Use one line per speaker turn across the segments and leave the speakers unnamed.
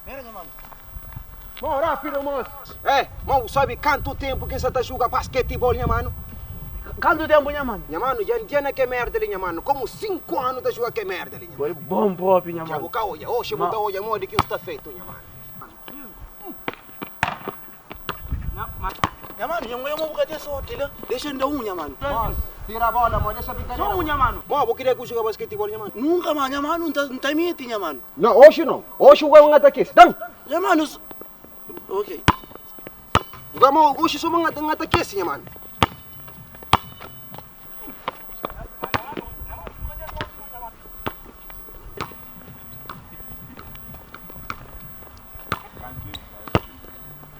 Pera nha mano.
Mo rapido mos. Eh, mo bu sabi kantu tempu ki N sa ta juga basketibol nha mano?
Kantu tempu nha mano?
Nha mano, dja N dia na ke merda li nha mano, komu 5 anu ta juga ke merda li nha mano.
Bo é bom propi nha
Dja
mano.
bu ka odja, oxi bu ta odja modi ki N sta fetu nha mano.
Nha mano, nha ngoia mo bu ka ten sorti la. Dexa N da un nha mano.
Mos, tira bola mo, dexa brincadeira.
So un nha mano.
Mo, bu kria ku juga basketibol nha mano?
Nunka ma nha mano, N ta miti nha mano.
No, oxi no. Oxi bu ka ta kesi. Dan!
Nha mano, ok.
Bu ka mo, oxi so bu ka ta kesi nha mano.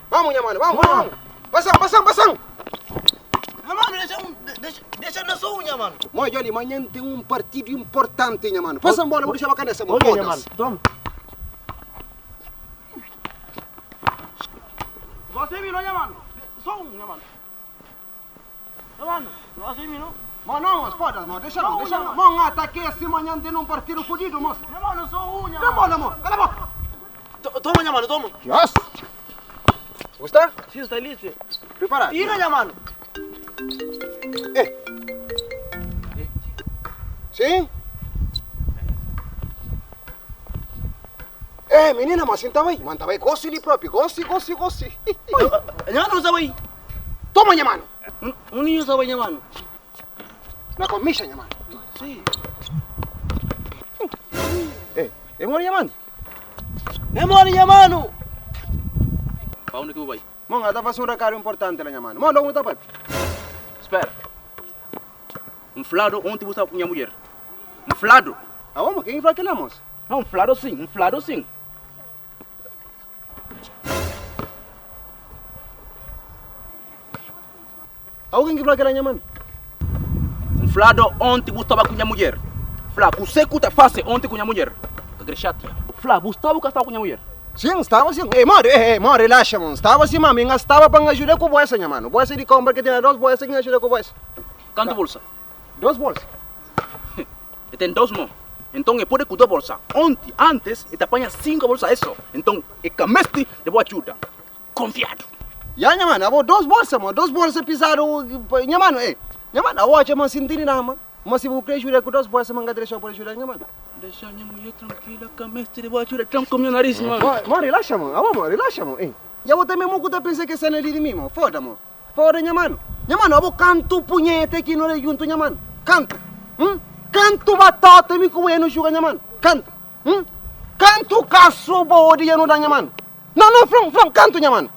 Vamos nha mano, vamos, vamos. Pasan, pasan, pasan.
Nha mano, dexa un, dexa, dexa na sou nha mano.
Mo, Joli, manhã tem um partido importante nha mano. Pasan bola, bu dexa bacana essa, mo.
Ok, nha mano, toma. Você mi no nha mano. Só um nha mano. Nha mano, você mi no.
Mo, não, mas foda, mo, deixa não, deixa não. Mo, ngata que esse manhã tem um partido fudido, moço.
Nha mano, só um nha
Dá
mano.
bola, mo. Cala a boca.
Toma nha mano, toma.
Yes. Gusta?
Sim, está listo.
Preparado.
Tira nha mano.
Eh. Sim? Eh, menina, mas então aí. Mano, aí, gosto ali próprio. Gosto, gosto, gosto.
Nha mano, sabe aí.
Toma, nha mano.
Um ninho sabe nha mano.
Na comissa, nha mano.
Sim.
Eh, é mori, nha mano.
Memória nha mano.
Pa onde que bu bai?
Mon, ata faz um recado importante lá, nha mano. Mano, onde tá, pai?
Espera. Um flado ontem bu estava com minha mulher. Um flado.
Ah, vamos, quem vai aquela moça?
Não, um flado sim, um flado sim.
Alguém que vai aquela, nha mano?
Um flado ontem bu estava com minha mulher. Fla, você que tá fácil ontem com minha mulher. Cresciatia. Fla, bu estava que estava com minha mulher.
Sim, estava assim. Ei, mano, ei, ei, mano, relaxa, mano. Estava assim, mano. Minha estava para ajudar com bolsa, nha mano. Bolsa de compra que tem duas bolsas que ajuda com bolsa.
Quanto bolsa?
Duas bolsas.
E tem dois mãos. Então, eu pode com duas bolsas. Ontem, antes, eu te apanha cinco bolsas isso. Então, eu cameste de boa ajuda. Confiado.
Ya, nha mano, abo duas bolsas, mano. Duas bolsas pisaram. Nha mano, ei. Nha mano, a watch, mano, sentindo nada, mano. Mas se você quer ajudar com duas bolsas, mano, deixa por ajudar, nha mano.
Deixa minha mulher tranquila, cameste de boa ajuda. Tranca o meu nariz, mano.
Mano, mano, relaxa, mano. Abo, mano, relaxa, mano. Ei. Ya vou também muito tá pensando que essa ali de mim, mano. Foda, mano. Foda, nha mano. Nha mano, abo canto punheta aqui no junto, nha mano. Canto. Hum? Canto batata me com no joga, nha mano. Canto. Hum? Canto caço bode ya no dá, nha mano. Não, não, flam, flam, canto, nha mano.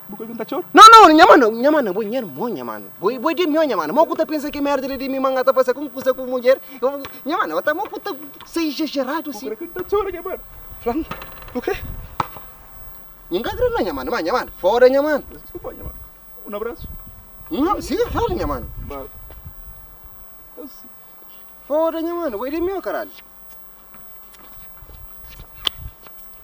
Buka com tachor?
Não, não, nha mano, nha mano, boi nha mo, nha mano. Boi boi de mim, nha mano. Mo kuta pensa que merda de mim manga tá passando com coisa com mulher. Eu, nha mano, tá mo kuta ser exagerado assim.
Buka com tachor, nha mano. Flan, o quê?
Ninguém grana, nha mano, nha mano. Fora, nha mano.
Desculpa, nha mano. Um abraço.
Não, siga fora, nha mano.
Vai.
Fora, nha mano, boi de mim, caralho.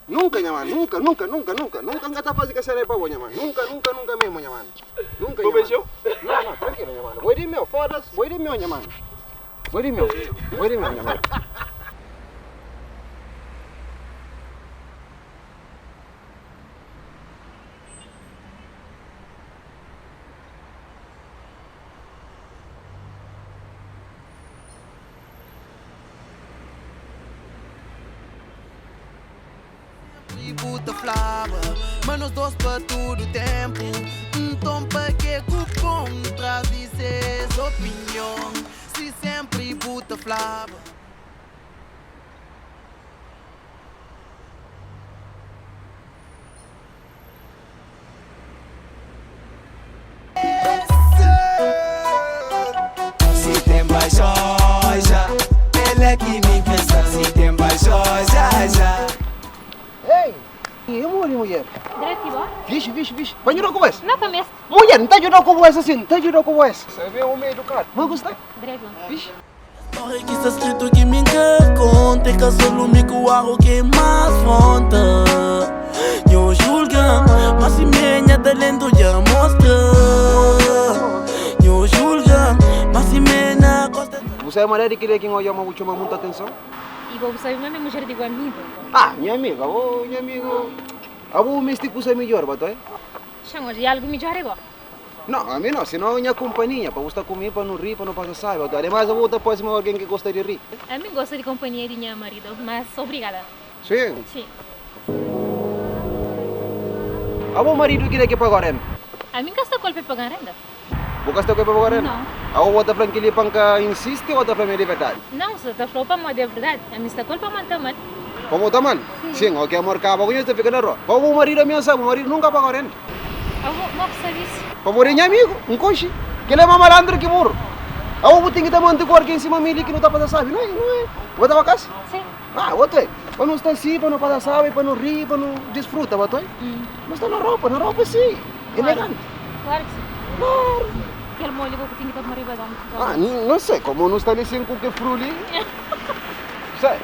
Nunca, nha mano, nunca, nunca, nunca, nunca, nunca nga tá fazendo que será pra nha mano. Nunca, nunca, nunca mesmo, nha mano. Nunca, nha
Vou beijar?
mano. Não, não, tranquilo, nha mano. Boi de meu, foda-se, boi de meu, nha mano. Boi de meu, boi de meu, nha mano.
Tributa flava, mas nós dois pa todo tempo. Então pa que cupom traz de opinião? Se sempre buta flava.
Se tem baixoja, ela é que me pensa. Se tem baixoja, já.
Ei, e amor, mulher?
Direto, bom?
Vixe, vixe, vixe. Vai ajudar com essa?
Não, para mestre.
Mulher, não tá ajudando com essa assim, não tá ajudando com essa. Você vê homem educado. Vou gostar?
Direto.
Vixe.
Corre que está escrito que me conta Que só me com algo que mais fronta Eu julga, mas se minha talento já mostra Eu julga, mas se minha costa
Você é mulher de querer que eu chamo chama muita atenção?
E vou saber, mas mulher digo amigo.
Ah, minha amiga, ô, minha amigo. Abo bu meste kusa midjor, batoi?
Xan, odja, i algu midjor é bo?
No, ami no, sino nha kumpaninha, pa bu sta ku mi, pa nu ri, pa nu pasa sabi, batoi. Ademas, abo bu ta parse ma algen ki gosta di ri.
Ami gosta di kompanhia di nha maridu, mas obrigada.
Sim.
Sim.
Abo maridu ki da ki paga renda?
Ami N ka sta ku el pa e paga-m renda.
Bu ka sta ku el pa paga renda?
Nau.
Abo bo ta fla-m kel-li pa N ka insisti ô ta fla-m el é verdadi?
Nau, N sta ta fla-u pamodi é verdadi. Ami N sta ku el pamodi N ta ama-l.
Pamodi ta ama-l?
Sim.
Sim, óki amor kaba ku nhos ta fika na rua. Pa bu maridu amiasa, bu maridu nunka paga renda.
Abo mo ku sabe isu?
Pamodi é nha amigu, N konxe. Kel-la é más malandru ki burru. Abo bu ten ki ta mante ku algen sima mi li ki nu ta pasa sabi, no é? No é? Bu ta ba kasa?
Sim.
Ah, bo toi, pa nu sta si, pa nu pasa sabi, pa nu ri, pa nu disfruta, bo toi. Nu sta na ropa, na ropa si, elegante.
Claro que sim.
Claro.
Kel molho ku tin ki ta riba dom.
Ah, não sei, como nu sta li sin ku ke fru li. Sei.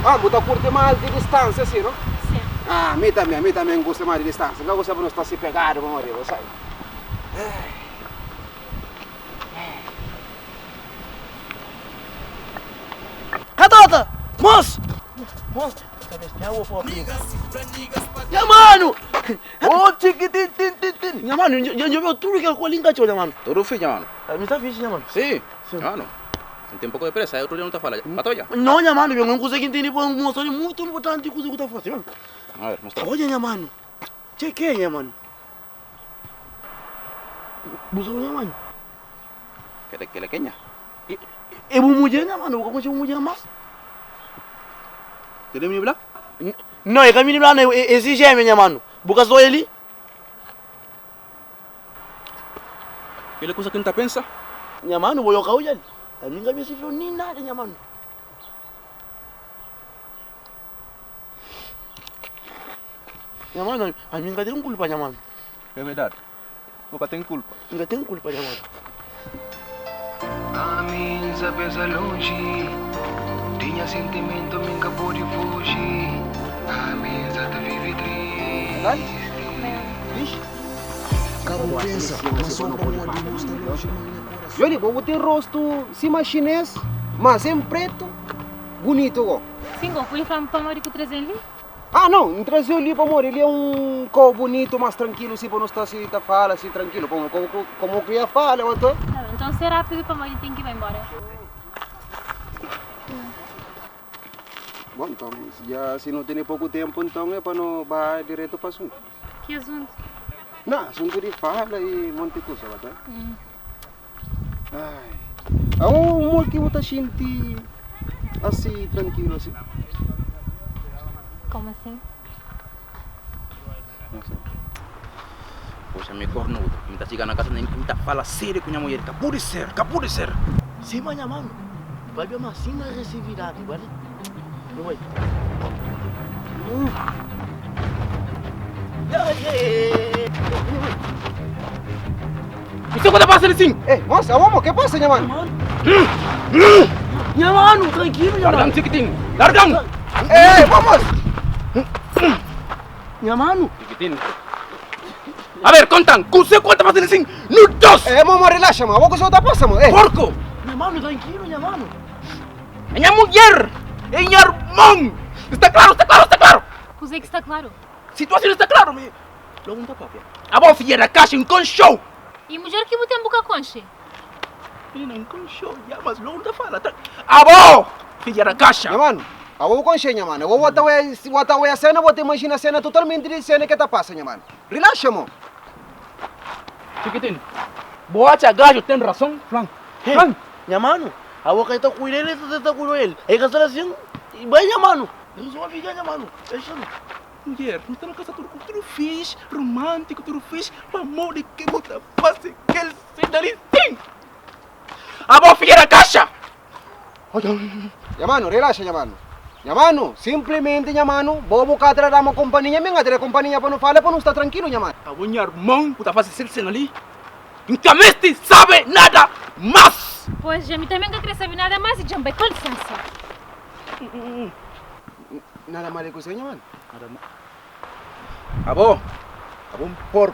Ah, bu ta curti mais di distância si, no?
Sim.
Ah, mi também, mi também gosta mais di distância. Nka gosta pa nu sta si pegado pa riba, sai.
Katota! Mos! Mos! Nha mano! Ô txikitin tin tin tin! Nha mano, dja djobe tudu kel ku li N ka txeu nha mano.
Tudu fixe nha mano.
Mi sta fixe nha mano.
Si, nha mano. N ten poku de presa, otru dia nu ta fala. Batoja?
No nha mano, ben un kuza ki N tene pa N mostra li mutu inportanti kuza ku ta fase.
A ver, mostra.
Odja nha mano. Txeke nha mano. Bu sa nha mano.
Kela kela kenha?
E bu mudjer nha mano, bu ka konxe bu mudjer mas?
Kela é mini bla?
Não, e ka mini bla não, e si gêmea nha mano. Bu ka sa eli?
Kela é kusa ki N ta pensa?
Nha mano, bo yoka odja li. Ami N ka meste fla-u nin nada nha mano. Nha mano, ami N ka ten kulpa nha mano.
É verdadi. Bu ka ten kulpa.
N ka ten kulpa nha mano.
Ami N sa pensa lonji Di nha sentimentu mi N ka pode fuji Ami N sa ta vive tristi Ka bu pensa ma so pamodi bu sta lonji ma nha korason
Yoli, bo bu ten rostu sima xinês, mas en pretu, bunitu go.
Sim, go, pudi fla-m pamodi ku traze-m li?
Ah não, N traze-u li pamodi li é un kau bunitu, mas trankilu si pa nu sta si ta fala si trankilu, pamodi komu ku komu ku kria fala otu.
Tá ben, nton ser rápidu pamodi N ten ki bai nbóra.
Bon, nton, dja si nu tene poku ténpu, nton é pa nu ba diretu pa asuntu.
Ki asuntu?
Não, asuntu di fala i monti kusa, ba ta? Ai, aô modi ki bu ta xinti asi trankilu asi?
Como assim?
Não sei.
Poxa, mi kornudu. Mi ta txiga na kasa mi ta fala sériu ku nha mudjer. Ka pudi ser, ka pudi ser.
Sima nha manu, pabia ma sima resividadi, bali? Nu bai.
Kuzê ku ta pasa li sin?
Eh, moça, amo, ke pasa, nha mano?
Nha mano, tranquilo, nha mano.
Larga-m, Chiquitín! Larga-m!
Eh, vamos!
Nha mano.
Chiquitín. A ver, konta-m, kuzê ku ta pasa li sin? Nu dos!
Eh, momo, relaxa, mo. Abo kuzê ku ta pasa, mo? Eh.
Porco!
Nha mano, tranquilo, nha mano.
É nha mulher! É nha irmon! Sta klaru, sta klaru, sta klaru!
Kuzê ki sta klaru?
Situason sta klaru, mi. Logu N ta papia. Abo fidja da kaxa, N konxeu!
I mudjer ki bu ten bu ka konxe?
Minina, N konxeu ya, mas logu N ta fala. Abo fidja da kaxa!
Nha manu, abo bu konxe nha manu. Abo bo ta oia, bo ta oia sena, bo ta imajina sena totalmenti di sena ke ta pasa nha manu. Rilaxa mo.
Chikitin, bo atxa gaju ten rason? Flan, flan!
Nha manu, abo ka ta kuida el, el ta kuida el. El ka sta asin, bai nha manu. Resolvi dja nha manu, dexa-m.
Mulher, nu sta na kasa tudu ku tudu fix, romántiku, tudu fix, pamodi ki bu ta fase kel sena li sin? Abo fidja da kaxa!
Nha manu, relaxa nha manu. Nha manu, simplimenti nha manu, bo bu ka tra dama kompania, mi N ka tra kompania pa nu fala pa nu sta trankilu nha manu.
Abo nha armon bu ta fase sel sena li, N ka meste sabe nada mas!
Pois, dja mi tanbe N ka kre sabe nada mas i dja N bai. Ku lisensa.
Nada mal é kuzê nha manu?
Nada mal. Abo, abo un porku.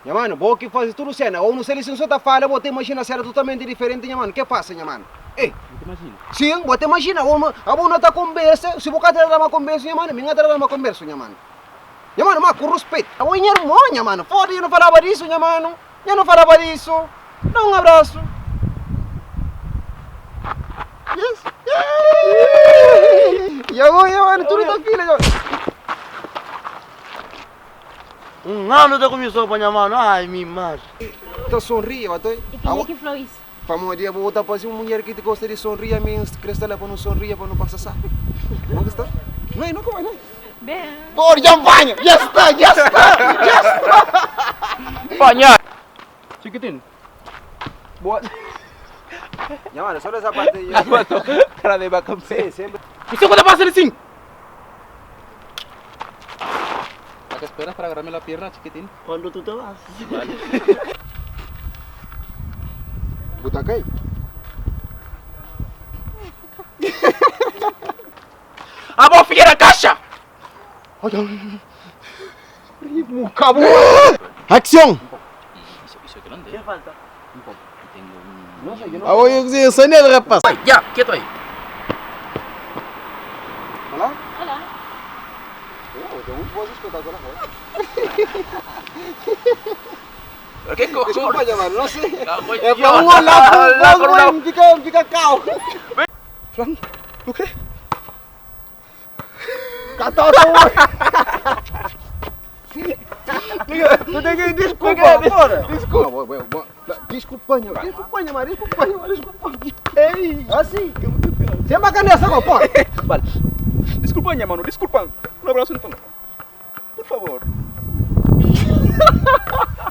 Nha manu, bo ki fazi tudu sena, ou nu sa li si nu sa ta fala, bo ta imajina sena totalmenti diferenti nha manu, ke pasa nha manu? Ei.
N ta imajina.
Sin, bo ta imajina, ou abo no ta konbersa, si bo ka ta da ma konbersu nha manu, mi N ka ta da ma konbersu nha manu. Nha mano, ma ku ruspetu. Abo é nha irmon, nha mano. Foda, nha no falaba disso, nha mano. Nha no falaba disso. Dá um abraço. Yes. Ya bo, nha mano, tudo ta fila, nha mano.
Um ano ta começou pa nha mano. Ai, mi madre.
Ta sonria, batoi.
E kenha ki flau isso?
Pamodi abo ta parse un mulher ki ta gosta di sonria, mi N kre sta la pa nu sonria pa nu pasa sabi. Como ki sta? Não é, não como é, não é?
Ben.
Por dja N panha! Dja sta, dja sta, dja sta!
Panha! Chiquitín. Boa.
Nha mano, só dessa parte aí.
Cara de vaca.
Sim, sempre.
Você quando passa assim? ¿A qué esperas para agarrarme la pierna, chiquitín?
Quando tu te vas.
Bu ta kai?
¡A vos, fiera caixa!
Kabu! Action!
Isso é grande.
Que falta?
Tengo un...
Ah, eu dizia, sem nele, rapaz.
Ay, ya, quieto ahí.
Olá?
Olá.
Oh, tem um voz espetacular.
¿Pero qué cojones?
Desculpa, nha mano, não sei.
Cago en
É
Dios.
pra um olá,
Olá,
com
con una-
fica, fica calmo.
Flan, ¿tú qué?
Catota, Tu tem que desculpa, porra. Desculpa. Desculpa, nha. Desculpa, nha, mano. Desculpa, nha, desculpa. Ei, assim. Sem bacana essa, porra.
Vale. Disculpa, mano, disculpa. Un abrazo entonces. Por favor.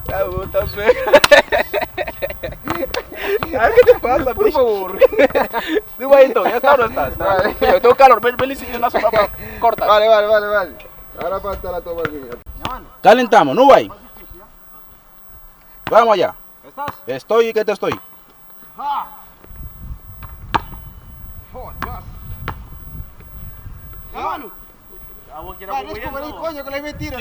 Tá bom, tá bem. Ay, ¿qué te pasa,
Por favor.
Digo ahí entonces, ya está o no estás.
Vale.
Yo tengo calor, ven, ven y una sopa corta.
Vale, vale, vale, vale. Ahora falta la toma mía.
Calentamos, no vai. Vamos allá.
¿Estás?
Estoy que te estoy.
Foda-se.
Mano.
Ah, desculpa, coño, que le mentira.